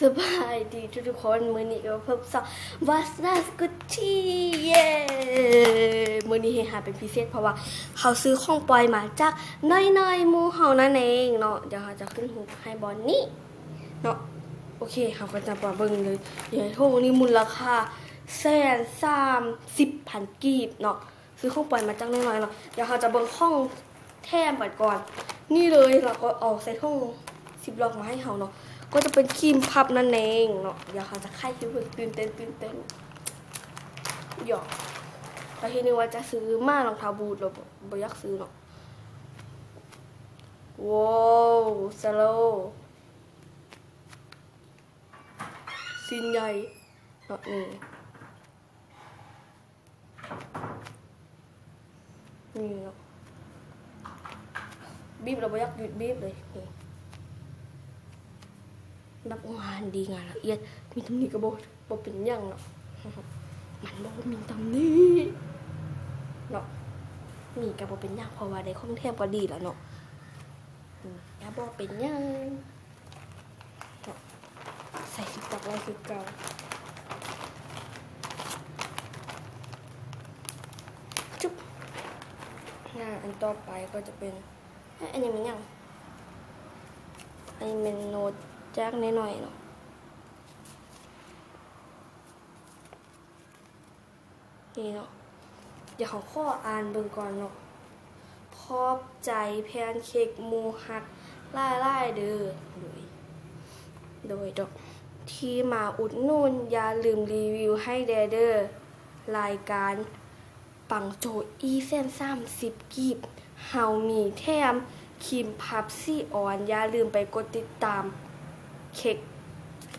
ສະບາຍດີທຸກໆຄົນ, ມື້ນີ້ກໍມາພົບຊ່ອງ Wasna Scooty ເຢ້. ມື້ນີ້ເຮຮາເປັນພິເສດ ເພາະວ່າເຮົາຊື້ຂອງປ່ອຍມາຈາກນ້ອຍໆໝູ່ເຮົານັ້ນເອງເນາະ. ດຽວເຮົາຈະຂຶ້ນຮູບໃຫ້ບ່ອນນີ້ເນາະ. ໂອເຄ ເຮົາກໍຈະມາເບິ່ງເລີຍ. ໃນຖົງນີ້ມູນລະຄ່າແສນສາມສິບພັນກີບເນາະ. ຊື້ຂອງປ່ອຍມາຈາກນ້ອຍໆເນາະ. ດຽວເຮົາຈະເບິ່ງຂອງແຖມກັນກ່ອນ. ນີ້ເລີຍ ລາວກໍເອົາໃສ່ຖົງຊິບລັອກມາໃຫ້ເຮົາເນາະ, ກໍຈະເປັນຄຣີມພັບນັ້ນເອງເນາະ. ດຽວເຮົາຈະໄຂໃຫ້ເບິ່ງ. ຕື່ນເຕັ້ນ ຕື່ນເຕັ້ນ. ຢອກ ຕອນທີ່ນຶກວ່າຈະຊື້ໝາລອງເທົ້າບູດ ແລ້ວບໍ່ ບໍ່ຢາກຊື້ເນາະ. ໂວ້ວ ສະໂລ ຊີ້ນໃຫຍ່ເນາະ. ນີ້ ນີ້ເນາະ, ບີບແລ້ວບໍ່ຢາກຢຸດບີບເລີຍ. ນີ້ ແບບງານດີ ງານລະອຽດ. ມີຕຳໜິກໍບໍ່ ບໍ່ເປັນຫຍັງເນາະ. ມັນບໍ່ມີຕຳໜິເນາະ, ມີກໍບໍ່ເປັນຫຍັງ ເພາະວ່າໄດ້ຂອງແຖມກໍດີແລ້ວເນາະ. ອືມ ກໍບໍ່ເປັນຫຍັງ. ໃສ່ຊິບລັອກໄວ້ຄືເກົ່າ. ຈຸບ ງານອັນຕໍ່ໄປກໍຈະເປັນ ເອີ ອັນນີ້ແມ່ນຫຍັງ? ອັນນີ້ແມ່ນໂນ້ດຈາກນ້ອຍໆເນາະ. ນີ້ເນາະ, ດຽວເຮົາຂໍອ່ານເບິ່ງກ່ອນເນາະ. ຂອບໃຈແພນເຄັກໝູ່ຮັກຫຼາຍໆເດີ້ ໂດຍ ໂດຍ ທີ່ມາອຸດໜູນ. ຢ່າລືມຣີວິວໃຫ້ແດ່ເດີ້ ລາຍການ ປັງໂຈອີ່ ແສນສາມສິບກີບ. ເຮົາມີແຖມຄຣີມພັບຊີອອນ. ຢ່າລືມໄປກົດຕິດຕາມເຄັກ.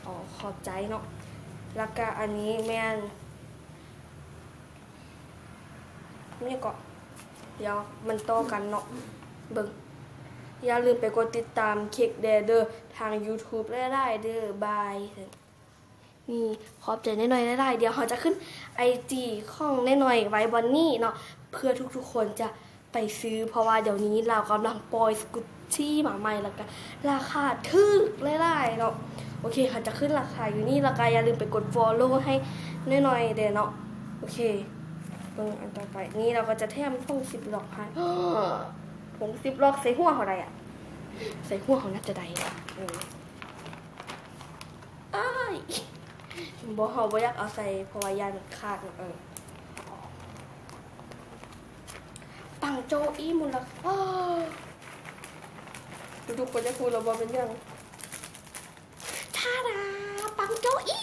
ອໍ ຂອບໃຈເນາະ. ແລ້ວກະອັນນີ້ແມ່ນ ນີ້ກໍ ດຽວມັນຕໍ່ກັນເນາະ. ເບິ່ງ ຢ່າລືມໄປກົດຕິດຕາມເຄັກແດ່ເດີ້ ທາງຢູທູບຫຼາຍໆເດີ້ ບາຍ. ນີ້ ຂອບໃຈນ້ອຍໆຫຼາຍໆ. ດຽວເຮົາຈະຂຶ້ນໄອຈີຂອງນ້ອຍໆໄວ້ບ່ອນນີ້ເນາະ ເພື່ອທຸກໆຄົນຈະໄປຊື້ ເພາະວ່າດຽວນີ້ລາວກຳລັງປ່ອຍສະກຸດຊີມາໃໝ່ ແລ້ວກະລາຄາຖືກຫຼາຍໆເນາະ. ໂອເຄ ເຮົາຈະຂຶ້ນລາຄາຢູ່ນີ້ ແລ້ວກະຢ່າລືມໄປກົດຟອລໂລໃຫ້ນ້ອຍໆແດ່ເນາະ. ໂອເຄ ເບິ່ງອັນຕໍ່ໄປ. ນີ້ລາວກໍຈະແຖມຖົງຊິບລັອກໃຫ້ ຖົງຊິບລັອກໃສ່ຫົວເຮົາໄດ້ອະ ໃສ່ຫົວເຮົາໜ້າຈະໄດ້. ເອີ ອ້າຍ ບໍ່ ເຮົາບໍ່ຢາກເອົາໃສ່ ເພາະວ່າຢ້ານມັນຂາດເນາະ. ເອີ ປັງໂຈອີ່ມູນລະ ອ້າ ທຸກໆຄົນຈະຮູ້ແລ້ວບໍ່ເປັນຫຍັງ. ທາດາ ປັງໂຈອີ່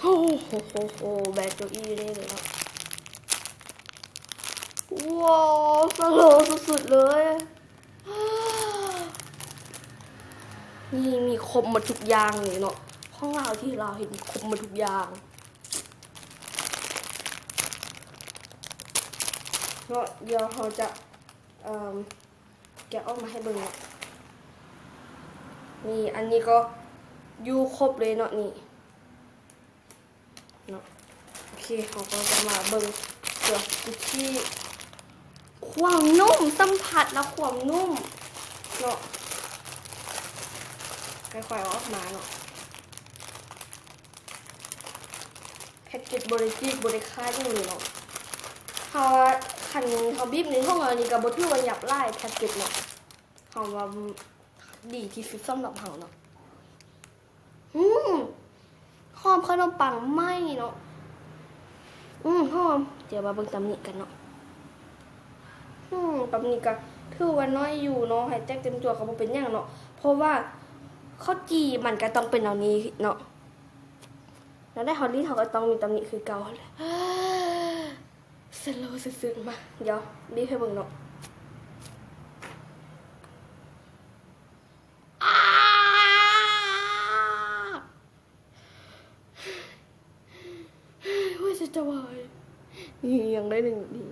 ໂອ້ໂຫໂຫໂຫ ແບບໂຈອີ່ຢູ່ນີ້ເລີຍເນາະ. ວ້າວ ສະໂລສຸດໆເລີຍ. ນີ້ມີຄົບໝົດທຸກຢ່າງເລີຍເນາະ, ຂອງລາວທີ່ລາວເຫັນມີຄົບໝົດທຸກຢ່າງເນາະ. ດຽວເຮົາຈະ ເອີ່ມ ແກະອອກມາໃຫ້ເບິ່ງເນາະ. ນີ້ ອັນນີ້ກໍຢູ່ຄົບເລີຍເນາະ ນີ້ ເນາະ. ໂອເຄ ເຮົາກໍຈະມາເບິ່ງຕົວສະກຸດຊີ ຄວາມນຸ້ມ ສຳຜັດແລ້ວຄວາມນຸ້ມເນາະ, ຄ່ອຍໆເອົາອອກມາເນາະ. ແພັກເກັດບໍ່ໄດ້ຈີກ ບໍ່ໄດ້ຄາດຫຍັງເລີຍເນາະ. ເຮົາວ່າຄັນເຮົາບີບໃນຖົງອັນນີ້ກໍບໍ່ຖືວ່າຫຍັບຫຼາຍ ແພັກເກັດເນາະ. ເຮົາວ່າ ອືມ ດີທີ່ສຸດສຳລັບເຮົາເນາະ. ອືມ ຫອມຂະໜົມປັງໄໝ້ເນາະ. ອືມ ຫອມ. ດຽວມາເບິ່ງຕຳໜິກັນເນາະ. ອືມ ຕຳໜິກໍຖືວ່ານ້ອຍຢູ່ເນາະ, ໃຫ້ແຕກເຕັມຕົວກໍບໍ່ເປັນຫຍັງເນາະ, ເພາະວ່າເຂົ້າຈີ່ມັນກໍຕ້ອງເປັນແນວນີ້ເນາະ. ແນວໃດເຮົາລີດເຮົາກໍຕ້ອງມີຕຳໜິຄືເກົ່າຫັ້ນແຫຼະ. ສະໂລສຸດໆ ມາ ດຽວບີບໃຫ້ເບິ່ງເນາະ. ອ້າ ຫົວໃຈຈະວາຍ. ນີ້ຍັງໄດ້ໜຶ່ງນາທີ.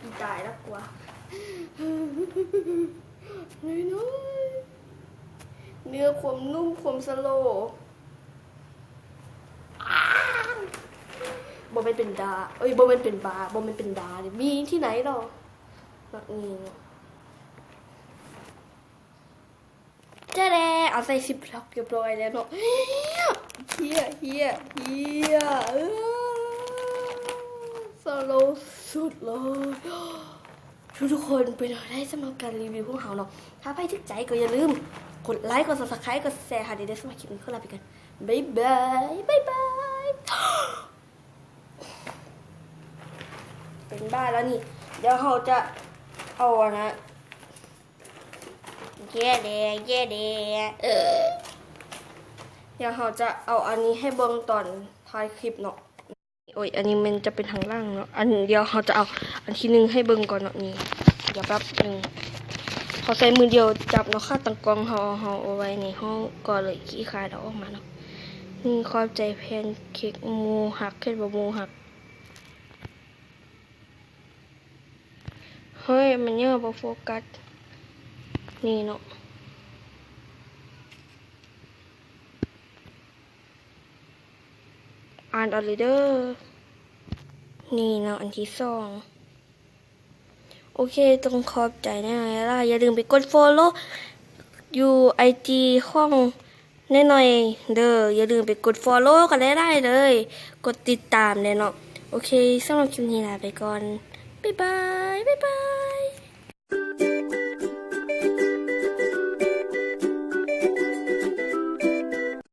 ອີຕາຍແລ້ວກວ່າ. ນ້ອຍໆ ເນື້ອຄວາມນຸ້ມ ຄວາມສະໂລ. ອ້າ ບໍ່ແມ່ນເປັນດາ ເອີຍ ບໍ່ແມ່ນເປັນບາ ບໍ່ແມ່ນເປັນດາເດ ມີທີ່ໃນດອກ. ມັກມີເນາະ. ຈະແດ່ ເອົາໃສ່ຊິບລັອກຮຽບຮ້ອຍແລ້ວເນາະ. ເຮຍ ເຮຍ ເຮຍ ເອີ ສະໂລສຸດເລີຍ. ທຸກໆຄົນ ເປັນແນວໃດສຳລັບການຣີວິວຂອງເຮົາເນາະ? ຖ້າໃຜຖືກໃຈກໍຢ່າລືມກົດໄລ ກົດ Subscribe ກົດແຊໃຫ້ແດ່ເດີ. ສຳລັບຄລິບນີ້ຂໍລາໄປກ່ອນ ບາຍບາຍ ບາຍບາຍ. ເປັນບ້າແລ້ວນີ້. ດຽວເຮົາຈະເອົາອັນນະ ເຢແດ່ ເຢແດ່ ເອີ ດຽວເຮົາຈະເອົາອັນນີ້ໃຫ້ເບິ່ງຕອນທ້າຍຄລິບເນາະ. ໂອ້ຍ ອັນນີ້ແມ່ນຈະເປັນທາງຫຼັງເນາະ. ອັນ ດຽວເຮົາຈະເອົາອັນທີໜຶ່ງໃຫ້ເບິ່ງກ່ອນເນາະ. ນີ້ ດຽວແປັບໜຶ່ງ ເຮົາໃຊ້ມືດຽວຈັບເນາະ. ຂາຕັ້ງກ້ອງເຮົາ ເຮົາເອົາໄວ້ໃນຫ້ອງກ່ອນເລີຍ ຂີ້ຄ້ານເອົາອອກມາເນາະ. ນີ້ ຂອບໃຈແພນເຄັກໝູ່ຮັກ ຂຽນວ່າໝູ່ຮັກ. ເຮີ້ຍ ມັນເຫຍີ້ບໍ່ໂຟກັດ ນີ້ເນາະ. ອ່ານເອົາເລີຍເດີ. ນີ້ເນາະ ອັນທີສອງ. ໂອເຄ ຕ້ອງຂອບໃຈນາຍຫຼາຍໆ. ຢ່າລືມໄປກົດ follow ຢູ່ໄອຈີຂອງ ໜ້ອຍໆເດີ. ຢ່າລືມໄປກົດ follow ກັນຫຼາຍໆເດີ ກົດຕິດຕາມແດ່ເນາະ. ໂອເຄ ສຳລັບຄລິບນີ້ລາໄປກ່ອນ ບາຍບາຍ ບາຍບາຍ.